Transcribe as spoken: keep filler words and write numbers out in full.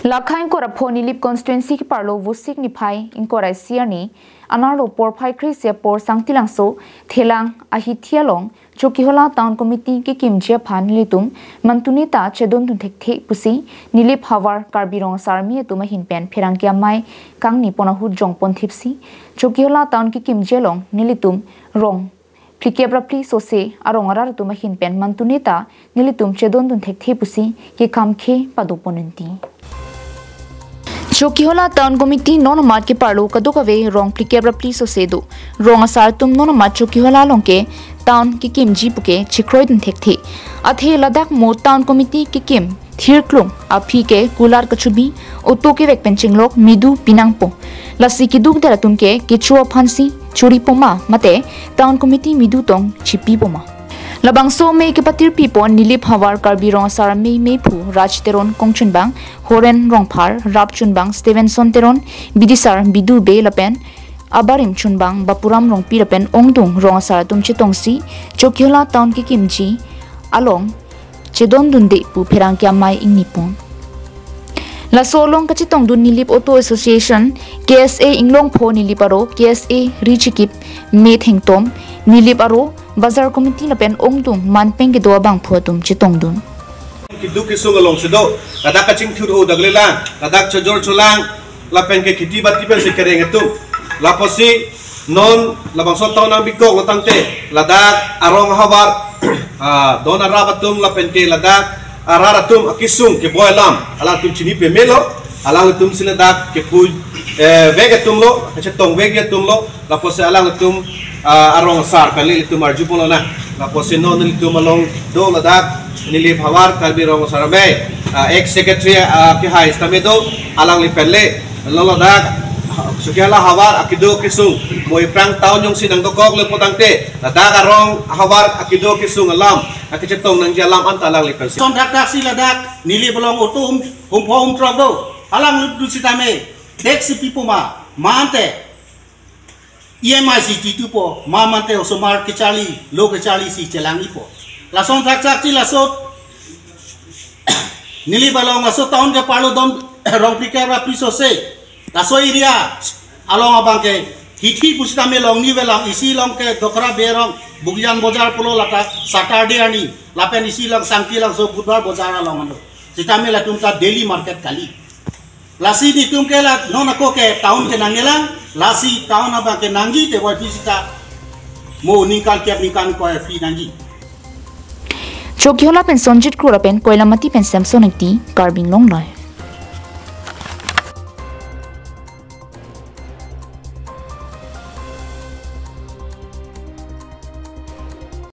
Lakha ingkoi ra pho Nilip constituency keparlo Vosik niphai ingkoi ra isi arni anerlo porphai kre-isi apor Sangtilangso Thelang ahithi along Chokihola Town Committee kekimji aphan nelitum mantune ta chedondun thekthe pusi Nilip havar Karbi Rong Asar Amei atum ahin pen pherangke amei kangni pon ahut jongpon thipsi Chokihola Town kekimji along nelitum rong phlikep ra phli sose arong arat atum ahin pen mantune ta nelitum chedondun thekthe pusi kekhamkhe padopon rinti. Chokihola Town Committee non amat keparlo kadokave rong phlikep ra phli sose do. Rong asar atum non amat Chokihola along ke town kekimji puke chekroidun thekthe. Athe ladak mo Town Committee kekim thirklong aphi ke kular kachubi, auto kevek pen chinglok midu pinangpo. Lasi keduk der atum ke kecho aphansi choripoma mate Town Committee midu tong chipipoma. Labangso amei kepatirpipon Nilip havar Karbi Rong Asar Amei meiphu Raj Teron kongchunbang, Horen Rongphar, rapchunbang Stevenson Teron, bidisar Bidu Bey lapen abarim chunbang Bapuram Rongpi lapen ongdung rong asar atum chetongsi Chokihola Town kekimji along chedondunde pu pherangke amei ingnipon. Laso along kachetongdun Nilip Auto Association, K S A Inglongpho Nilip aro, K S A Richikip Methengtom, Nilip aro Bazar Committee lapen ongdung manpeng kedo abangphu atum chetongdun. Keduk kesung alongsi do, ladak kachingthur o daglelang, ladak chojor cholang, lapen ke kheti bati pensi kereng atum. Lapusi non labangso town nangbikok lo tangte, ladak arong havar, ah, don arap atum lapen ke ladak arat atum akesung keboi alam, alangtum chini pemelo, alangtumsi ladak kepui, eh, vek atum lo, kachetong vek atum lo, lapusi alangtum, ah, arong asar kali ilitum arjupon lonang. Lapusi non ilitum along do ladak Nilip havar Karbi Rong Asar Amei, ah, ex secretary, ah, kehai sitame do, alangli pen le lo ladak Chokihola havar akedo kesung, mo iphrang town jongsi nangdokok le pu tangte, ladak arong havar akedo kesung alam, akechetong nangji alam anta alangli pensi. Son thakthak si ladak Nilip along auto hum, hum pho hum trok do, alanglitum sitame tax pipoma, mante E M I si titupo, ma mante osomar kecharli, lo kecharli si chelang-ipo. Lason thakthak si laso Nilip along laso town keparlo don rong phlikep ra phli sose. Laso area along abang ke hithi pusitame long ni velang, isi along ke Dokra Berong, Bugyan Bojar pulo lata Saturday arni, lapen isi along Sangtilangso Budhbar Bojar along ano. Sitame latum ta daily market kali. Lasi nelitum ke la non ako ke town ke nangnelang, lasi town abang ke nangji te Y P sita mo ningkan kep ningkan ingkoi free nangji. Chokihola pen Sonjit Kro lapen Koilamati pen Samson Engti, Karbi Anglong Live.